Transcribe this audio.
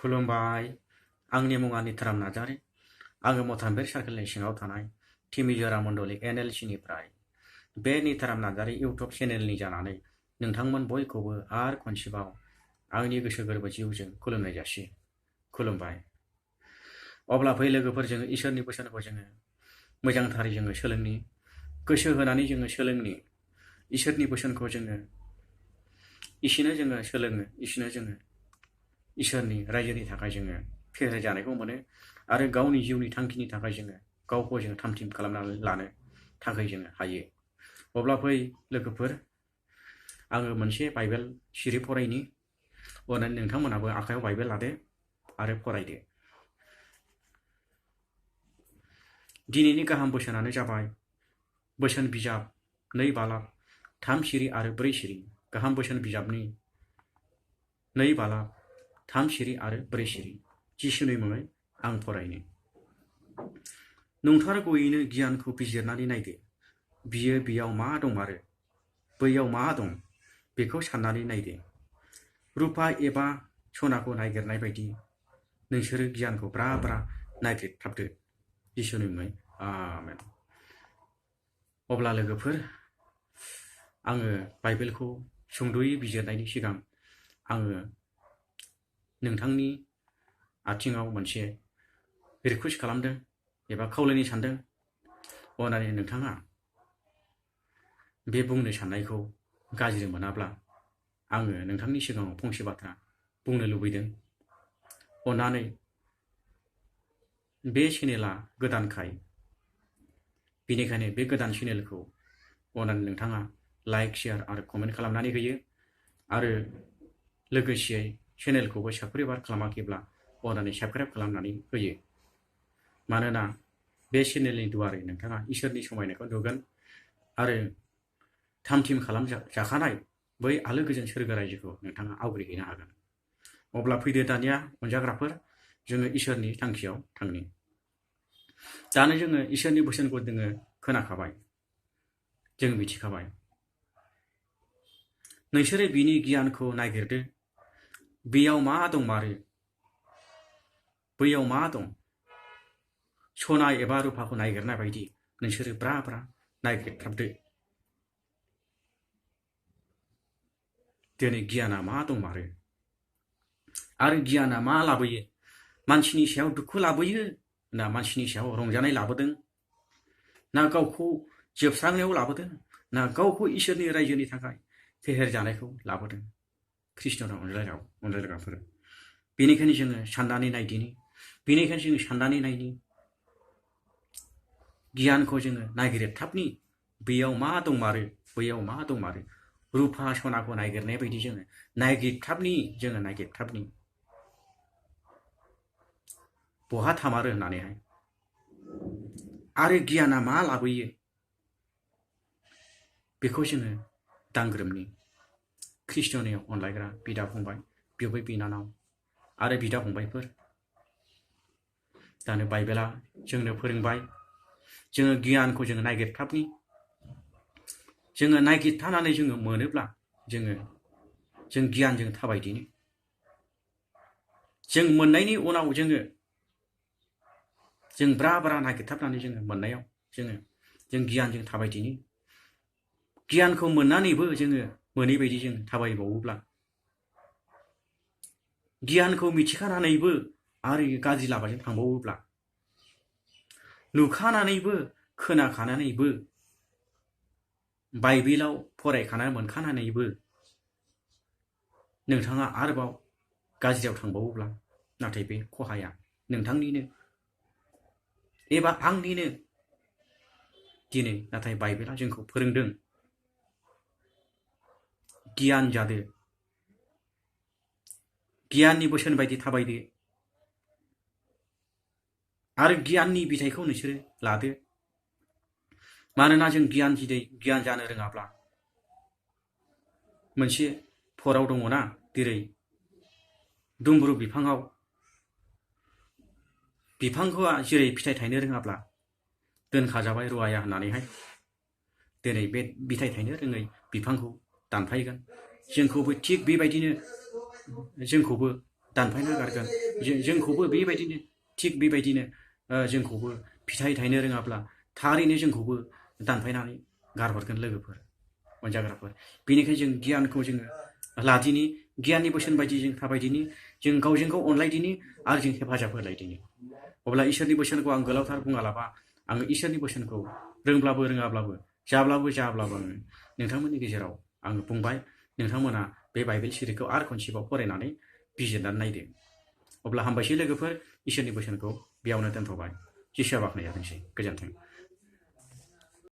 खुलुमबाय आंनि मुङा निताराम नार्जारी आङो मथाम्बिल सार्केलनि सिङाव थानाय तिमिजरा मण्डली N.E.L.C निफ्राय बे निताराम नार्जारी इउट्युब चेनेलनि जानानै नोंथांमोन बयखौबो आरो खनसेबाव आंनि गोसो गोरबो जिउजों खुलुमनाय जासियो खुलुमबाय अब्ला फै लोगोफोर जोङो इसोरनि बोसोनखौ जोङो मोजांथारै जोङो सोलोंनि गोसो होनानै जोङो सोलोंनि इसोरनि बोसोनखौ जोङो इसेनो जोङो सोलोङो इसेनो जोङो इसोरनि रायजोनि थाखाय जोङो फेहेरजानायखौ मोनो आरो गावनि जिउनि थांखिनि थाखाय जोङो गावखौ जोङो थामथिम खालामनानै लानो थाखाय जोङो हायो अब्ला फै लोगोफोर आङो मोनसे बाइबेल सिरि फरायनि अननानै नोंथांमोनाबो आखायाव बाइबेल लादो आरो फरायदो दिनैनि गाहाम बोसोनानो जाबाय बोसोन बिजाब 2 बालाब 3 सिरि आरो 4 सिरि गाहाम बोसोन बिजाबनि 2 बालाब 3 सिरि आरो 4 सिरि जिसुनि मुङै आं फरायनो नंथारगौयैनो गियानखौ बिजिरनानै नायदो बियो बेयाव मा दंमारो बैयाव मा दं बेखौ साननानै नायदो रुपा एबा सनाखौ नागिरनाय बायदि नोंसोरो गियानखौ ब्रा ब्रा नागिरथाबदो जिसुनि मुङै आमेन अब्ला लोगोफोर आङो बाइबेलखौ सुंद'यै बिजिरनायनि सिगां आङो नोंथांनि आथिङाव मोनसे रिक्वेस्ट खालामदों एबा खावलायनो सानदों अननानै नोंथाङा बे बुंनो साननायखौ गाज्रि मोनाब्ला आङो नोंथांनि सिगाङाव फंसे बाथ्रा बुंनो लुबैदों अननानै बे चेनेला गोदानखाय बेनिखायनो बे गोदान चेनेलखौ अननानै नोंथाङा लाइक शेयार आरो कमेन्ट खालामनानै होयो आरो लोगोसेयै चेनेलखौबो साबस्क्राइब खालामाखैब्ला अननानै साबस्क्राइब खालामनानै होयो मानोना बे चेनेलनि दुवारै नोंथाङा इसोरनि समायनायखौ नुगोन आरो थामथिम खालामजाखानाय बै आलो गोजोन सोरगो रायजोखौ नोंथाङा आवग्रिहैनो हागोन अब्ला फैदो दानिया अनजाग्राफोर जोङो इसोरनि थांखियाव थांनि दानो जोङो इसोरनि बोसोनखौ जोङो खोनाखाबाय जों मिथिखाबाय नोंसोरो बिनि गियानखौ नागिरदो बेयाव मा दंमारो बैयाव मा दं सना एबा रुपाखौ नागिरनाय बायदि नोंसोरो ब्रा ब्रा नागिरथाबदो दिनै गियाना मा दंमारो आरो गियाना मा लाबोयो मानसिनि सायाव दुखु लाबोयो ना मानसिनि सायाव रंजानाय लाबोदों ना गावखौ जोबस्रांनायाव लाबोदों ना गावखौ इसोरनि रायजोनि थाखाय फेहेरजानायखौ लाबोदों ख्रिस्ट'नाव अनज्लायग्राफोर बेनिखायनो जोङो साननानै नायदिनि बेनिखायनो जोङो साननानै नायनि गियानखौ जोङो नागिरथाबनि बेयाव मा दंमारो बैयाव मा दंमारो रुपा सनाखौ नागिरनाय बायदि जोङो नागिरथाबनि बहा थामारो होननानैहाय आरो गियाना मा लाबोयो बेखौ जोङो दांग्रोमनि ख्रिस्ट'नियाव अनलायग्रा बिदा फंबाय बिबै बिनानाव आरो बिदा फंबायफोर दानो बाइबेला जोंनो फोरोंबाय जोङो गियानखौ जोङो नागिरथाबनि जोङो नागिरथाबनानै जोङो मोनोब्ला जों गियानजों थाबायदिनि जों मोननायनि उनाव जों ब्रा ब्रा नागिरथाबनानै जोङो मोननायाव जों गियानजों थाबायदिनि गियानखौ मोननानैबो जोङो मोनै बायदि जों थाबायबावोब्ला गियानखौ मिथिखानानैबो आरो गाज्रि लामाजों थांबावोब्ला नुखानानैबो खोनाखानानैबो बाइबेलाव फरायखाना मोनखानानैबो नोंथाङा आरोबाव गाज्रियाव थांबावोब्ला नाथाय बे खहाया नोंथांनिनो एबा आंनिनो दिनै नाथाय बाइबेला जोंखौ फोरोंदों गियान जादो गियाननि बोसोन बायदि थाबायदो आरो गियाननि बिथाइखौ नोंसोरो लादो मानोना जों गियान जानो रोङाब्ला मोनसे फराव दङना जेरै दुमब्रु बिफांखौ जेरै फिथाइ थायनो रोङाब्ला दोनखाजाबाय रुवाया होननानैहाय दिनै बे फिथाइ थायनो रोङै बिफांखौ दानफायगोन जोंखौबो थिग बेबायदिनो जोंखौबो दानफायना गारगोन जोंखौबो बेबायदिनो थिग बेबायदिनो जोंखौबो फिथाइ थायनो रोङाब्ला थारैनो जोंखौबो दानफायनानै गारहरगोन लोगोफोर अनजाग्राफोर। बेनिखायनो जों गियानखौ जोङो लादिनि, गियाननि बोसोन बायदि जों थाबायदिनि, जों गावजों गाव अनलायदिनि आरो जों हेफाजाब होलायदिनि। अब्ला इसोरनि बोसोनखौ आं गोलावथार बुङालाबा आङो इसोरनि बोसोनखौ रोंब्लाबो रोङाब्लाबो जाब्लाबो जायाब्लाबो आङो नोंथांमोननि गेजेराव आङो बुंबाय। नोंथांमोना बे बाइबेल सिरिखौ आरो खनसेबाव फरायनानै बिजिरनानै नायदो। अब्ला हामबायसै लोगोफोर, इसोरनि बोसोनखौ बेयावनो दोनथ'बाय। जिसुआ बाख्नायजाथोंसै। गोजोन्थों।